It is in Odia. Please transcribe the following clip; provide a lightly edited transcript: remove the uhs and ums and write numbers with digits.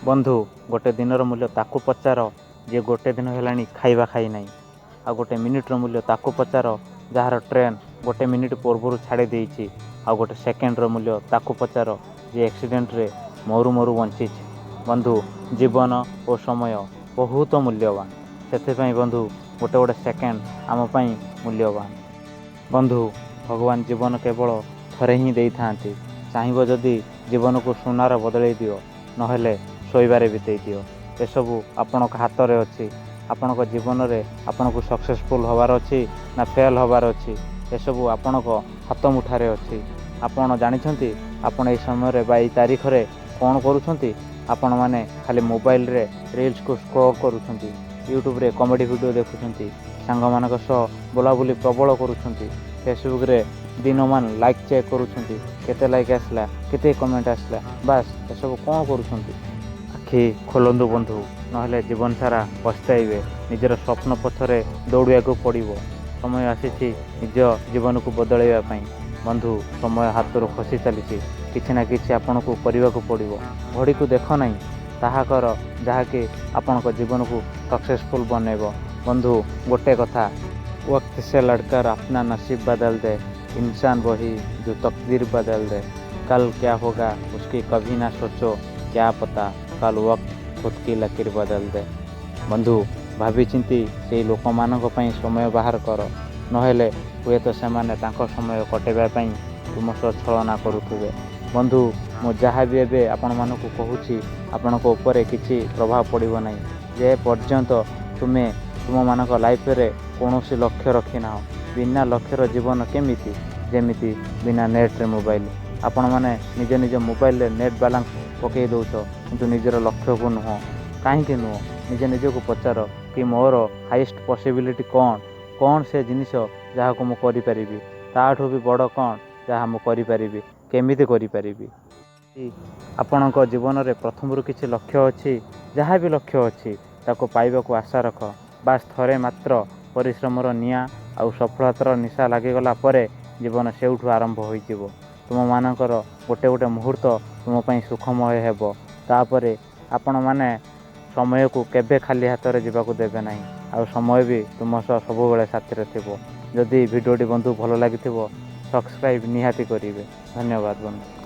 ବନ୍ଧୁ, ଗୋଟେ ଦିନର ମୂଲ୍ୟ ତାକୁ ପଚାର ଯିଏ ଗୋଟେ ଦିନ ହେଲାଣି ଖାଇବା ଖାଇନାହିଁ। ଆଉ ଗୋଟେ ମିନିଟ୍ର ମୂଲ୍ୟ ତାକୁ ପଚାର ଯାହାର ଟ୍ରେନ୍ ଗୋଟେ ମିନିଟ୍ ପୂର୍ବରୁ ଛାଡ଼ି ଦେଇଛି। ଆଉ ଗୋଟେ ସେକେଣ୍ଡର ମୂଲ୍ୟ ତାକୁ ପଚାର ଯିଏ ଆକ୍ସିଡେଣ୍ଟରେ ମରୁ ମରୁ ବଞ୍ଚିଛି। ବନ୍ଧୁ, ଜୀବନ ଓ ସମୟ ବହୁତ ମୂଲ୍ୟବାନ। ସେଥିପାଇଁ ବନ୍ଧୁ, ଗୋଟେ ଗୋଟେ ସେକେଣ୍ଡ ଆମ ପାଇଁ ମୂଲ୍ୟବାନ। ବନ୍ଧୁ, ଭଗବାନ ଜୀବନ କେବଳ ଥରେ ହିଁ ଦେଇଥାନ୍ତି। ଚାହିଁବ ଯଦି ଜୀବନକୁ ସୁନାର ବଦଳେଇ ଦିଅ, ନହେଲେ ଶୋଇବାରେ ବିତେଇ ଦିଅ। ଏସବୁ ଆପଣଙ୍କ ହାତରେ ଅଛି। ଆପଣଙ୍କ ଜୀବନରେ ଆପଣଙ୍କୁ ସକ୍ସେସଫୁଲ୍ ହେବାର ଅଛି ନା ଫେଲ୍ ହେବାର ଅଛି, ଏସବୁ ଆପଣଙ୍କ ହାତ ମୁଠାରେ ଅଛି। ଆପଣ ଜାଣିଛନ୍ତି ଆପଣ ଏଇ ସମୟରେ ବା ଏଇ ତାରିଖରେ କ'ଣ କରୁଛନ୍ତି? ଆପଣମାନେ ଖାଲି ମୋବାଇଲରେ ରିଲ୍ସକୁ ସ୍କ୍ରୋଲ୍ କରୁଛନ୍ତି, ୟୁଟ୍ୟୁବରେ କମେଡ଼ି ଭିଡ଼ିଓ ଦେଖୁଛନ୍ତି, ସାଙ୍ଗମାନଙ୍କ ସହ ବୁଲାବୁଲି ପ୍ରବଳ କରୁଛନ୍ତି, ଫେସବୁକରେ ଦିନମାନ ଲାଇକ୍ ଚେକ୍ କରୁଛନ୍ତି, କେତେ ଲାଇକ୍ ଆସିଲା, କେତେ କମେଣ୍ଟ ଆସିଲା, ବାସ୍। ଏସବୁ କ'ଣ କରୁଛନ୍ତି? ଆଖି ଖୋଲନ୍ତୁ ବନ୍ଧୁ, ନହେଲେ ଜୀବନ ସାରା ପସ୍ତାଇବେ। ନିଜର ସ୍ୱପ୍ନ ପଛରେ ଦୌଡ଼ିବାକୁ ପଡ଼ିବ। ସମୟ ଆସିଛି ନିଜ ଜୀବନକୁ ବଦଳାଇବା ପାଇଁ। ବନ୍ଧୁ, ସମୟ ହାତରୁ ଖସି ଚାଲିଛି। କିଛି ନା କିଛି ଆପଣଙ୍କୁ କରିବାକୁ ପଡ଼ିବ। ଘଡ଼ିକୁ ଦେଖ ନାହିଁ, ତାହା କର ଯାହାକି ଆପଣଙ୍କ ଜୀବନକୁ ସକ୍ସେସଫୁଲ୍ ବନେଇବ। ବନ୍ଧୁ, ଗୋଟେ କଥା, वक्त से लड़कर अपना नसीब बदल दे, इंसान वही जो तकदीर बदल दे। कल क्या होगा उसकी कभी ना सोचो, क्या पता कल वक्त खुद की लकीर बदल दे। ବନ୍ଧୁ, ଭାବିଚିନ୍ତି ସେଇ ଲୋକମାନଙ୍କ ପାଇଁ ସମୟ ବାହାର କର, ନହେଲେ ହୁଏତ ସେମାନେ ତାଙ୍କ ସମୟ କଟାଇବା ପାଇଁ ତୁମ ସହ ଛଳନା କରୁଥିବେ। ବନ୍ଧୁ, ମୁଁ ଯାହା ବି ଏବେ ଆପଣମାନଙ୍କୁ କହୁଛି, ଆପଣଙ୍କ ଉପରେ କିଛି ପ୍ରଭାବ ପଡ଼ିବ ନାହିଁ ଯେ ପର୍ଯ୍ୟନ୍ତ ତୁମେ ତୁମମାନଙ୍କ ଲାଇଫରେ କୌଣସି ଲକ୍ଷ୍ୟ ରଖିନାହ। ବିନା ଲକ୍ଷ୍ୟର ଜୀବନ କେମିତି? ଯେମିତି ବିନା ନେଟ୍ରେ ମୋବାଇଲ। ଆପଣମାନେ ନିଜ ନିଜ ମୋବାଇଲରେ ନେଟ୍ ବାଲାନ୍ସ ପକାଇ ଦେଉଛ, କିନ୍ତୁ ନିଜର ଲକ୍ଷ୍ୟକୁ ନୁହଁ। କାହିଁକି ନୁହଁ? ନିଜେ ନିଜକୁ ପଚାର କି ମୋର ହାଇଏଷ୍ଟ ପସିବିଲିଟି କ'ଣ? କ'ଣ ସେ ଜିନିଷ ଯାହାକୁ ମୁଁ କରିପାରିବି? ତାଠୁ ବି ବଡ଼ କ'ଣ ଯାହା ମୁଁ କରିପାରିବି? କେମିତି କରିପାରିବି? ଆପଣଙ୍କ ଜୀବନରେ ପ୍ରଥମରୁ କିଛି ଲକ୍ଷ୍ୟ ଅଛି, ଯାହା ବି ଲକ୍ଷ୍ୟ ଅଛି, ତାକୁ ପାଇବାକୁ ଆଶା ରଖ। ବାସ୍, ଥରେ ମାତ୍ର ପରିଶ୍ରମର ନିଆଁ ଆଉ ସଫଳତାର ନିଶା ଲାଗିଗଲା ପରେ ଜୀବନ ସେଇଠୁ ଆରମ୍ଭ ହୋଇଯିବ। ତୁମମାନଙ୍କର ଗୋଟେ ଗୋଟେ ମୁହୂର୍ତ୍ତ ତୁମ ପାଇଁ ସୁଖମୟ ହେବ। ତାପରେ ଆପଣମାନେ ସମୟକୁ କେବେ ଖାଲି ହାତରେ ଯିବାକୁ ଦେବେ ନାହିଁ ଆଉ ସମୟ ବି ତୁମ ସହ ସବୁବେଳେ ସାଥିରେ ଥିବ। ଯଦି ଭିଡ଼ିଓଟି ବନ୍ଧୁ ଭଲ ଲାଗିଥିବ, ସବସ୍କ୍ରାଇବ୍ ନିହାତି କରିବେ। ଧନ୍ୟବାଦ ବନ୍ଧୁ।